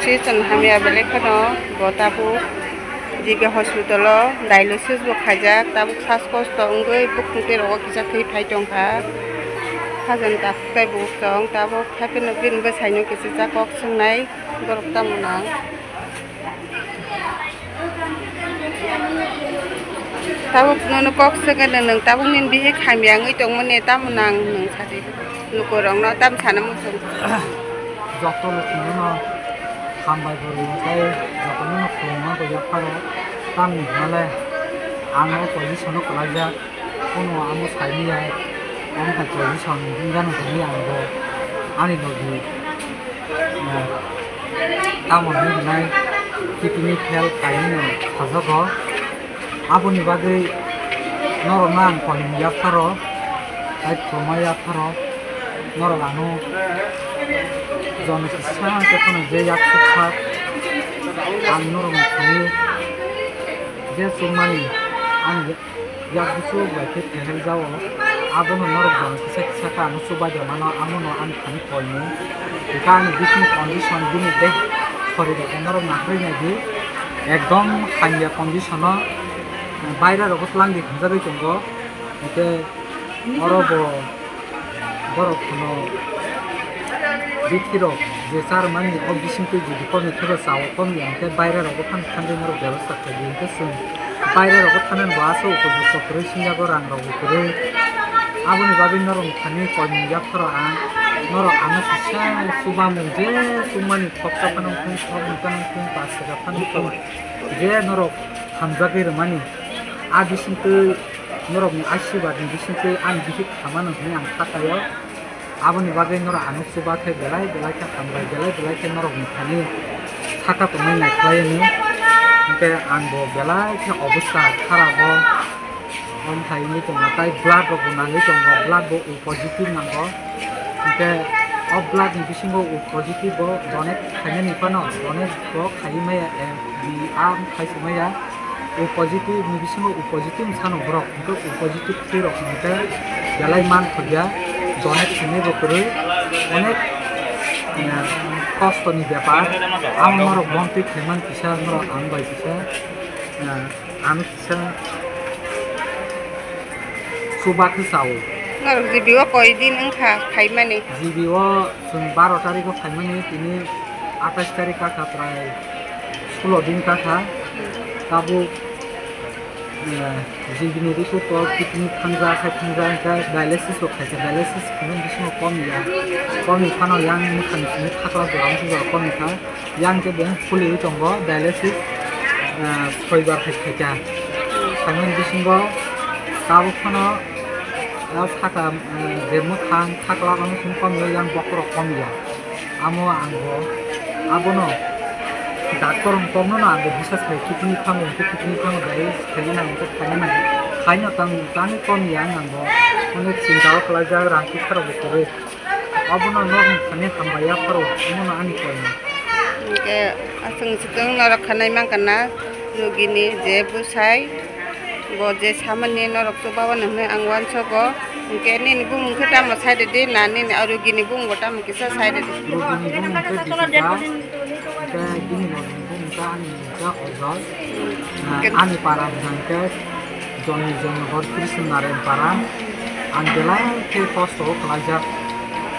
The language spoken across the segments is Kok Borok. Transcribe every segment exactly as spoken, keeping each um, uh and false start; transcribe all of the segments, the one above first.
Season hamya belai kheno bo tabuk G B hospital o dialysis bo khaijak, tabuk sas kosto wngwi bukung tei rogo kisa thwi phai tongkha. Hajan takhuk tei bukung tong tabuk, hapheno bini bwsaino kisa cha kok swngnai borok tamo nang. Tabuk nono kok swngnai nwng, tabuk nini bihik hamya wngwi tongmani tamo nang nwng sadi lukurokno tamo sana muchung. Joto lukurokno hambai bo rwio tei jotono khulumma bo yapharo tamni hwnle ang o position o kwlaijak. Bono amo saimaya, omo hai position wngya nang tongwi ang bo ani logi, eh, tamo hinwi hwnai kidney fail kainwino sajago. Aboni bagwi norokno ang koimung yapharo, tei khulumma yapharo, norok ano jon kisa khe phano je yak sukha ang norokni thani je chukmani ang yak buchuk bai khe pheheljago, abono norok jon kisa kisa khe ano chubaide mano, amono ani thani koimung. Hwnkhe ani bising condition bini bek khori rok norok naharwi naidi, ekdom hamya condition o, baira rogo twlangdi hwnjagwi tongo. Hwnkhe oro bo borok phano bithi rok je charmani o bising twi jodi kokni thaibo chao kokni hwnkhe baira rogo phano thanwi norok bebasta khaidi hwnkhe chwng baira rogo thanani bo aswk upojukto kwrwi singjago, rang rok bo kwrwi. Aboni bagwi norok thani koimung yapharo ang norok ano kisa chubamung je chukmani khoksa phano wngthung, sok wngthung, wngthung, pas taka phano wngthung, je norok hamjagwi rwmani a bising twi norokni asirwad ni bisingtwi ani bihik khamano hinwi ang kha kaio. Aboni bagwi norok ano chuba khe belai belai khe hambai, belai belai khe norokni thani saka tongwi naikhlai hwnwi. Hwnkhe ang bo belai khe obostha kharabo. Omo hai wngwi tongo, tai blood rok bo nangwi tongo, blood bo O positive nango. Hwnkhe o blood ni bisingo O positive bo donate khainani phano, donate bo khaiwi maya, eh, bi, a khai se maya. O positive ni bisingo O positive sano borok, hwnkhe O positive twi rok hwnkhe belai man khobya, donate khainai bo kwrwi, onek, eh, kosto ni bepar. Ang norok bon twi khaiman kisa, norok ang bai kisa, eh, ang kisa chuba khe chao. Norok G B o koi din wngkha khaimani? G B o chwng baro tarikh o khaimani, tini atais tarikh kakha, prai sulo din kakha. Tabuk, eh, G B ni report o kidney thangjak, khai thangjak, hwnkhe dialysis rok khaikha, dialysis khaimani bisingo komiya, komi phano yang mwkhang simi khakla jora wngkha, jora komikha. Yang khe bo phulwi tongo dialysis, ah, soibar hai khaikha. Saimani bisingo tabuk phano, ah, saka, ah, je mwkhang khakla rok wng tong yang bokhorok komya. Amo ang bo abono doctor rok kokno no ang bo bisas khai kidney phango, kidney phango dialysis khaina nang, khaina nang. Khaino tang, tani komya ang bo. Onek chinta o kwlaijak, rang kisa rok bo kwrwi. Abono norok thani hambai yapharo, omono ani koimung. Hwnkhe aswk swkang norok khanai mankha na, rugini je bwsai, bo je samani norok chubao hwnwi ang uansogo. Hwnkhe nini bumung khe tamo sai rwdi, na nini o rugini bumung bo tamo kisa sai rwdi. Rugini bumung khe Dipika, hwnkhe bini logini bumung khe ani. Khe ojol, ah, ani para hwnkhe Joni Joni hor Krishna Narayan para, ang belai khe kosto o kwlaijak,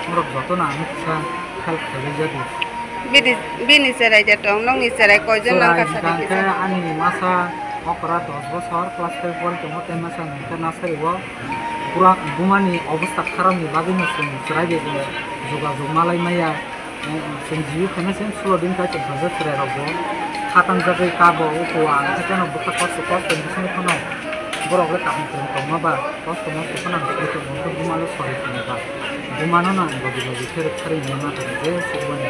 norok jotono ang kisa help khaijak di. Bini, bini cherai de tong, nokni cherai koijon nang kha sadi kisa. Ani masa okra dos bosor class five pori tongo, tei masa hwnkhe nursery o pura bumani obostha kharapni bagwino chwng cherai de jogajog malai maya. Chwng jiwi khaina chwng sulo din kaitor sajak chwrairokbo khatangjagwi kabo, o kuwa ang khe teno bwkha kosto kosto bisingo phano borok le kaham kwrwng tongma ba kosto mosto phano ang tongma khe bumalo sori phano ba bumano no ang logi logi khe rwkharwi hwnwi ma tong je sukmani.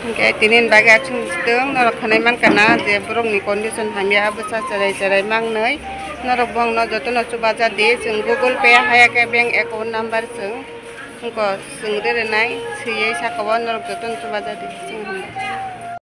Hwnkhe tini ni bagwi aswk swkang norok khanai mankha na je borokni condition hamya, bwsa cherai cherai mangnwi norok bongno jotono chubaja di, chwng Google Pay haya khe bank account number chwng. Wngkha chwng rw rwnai, swiwi saka o norok jotono chubaja di, chwng hambai.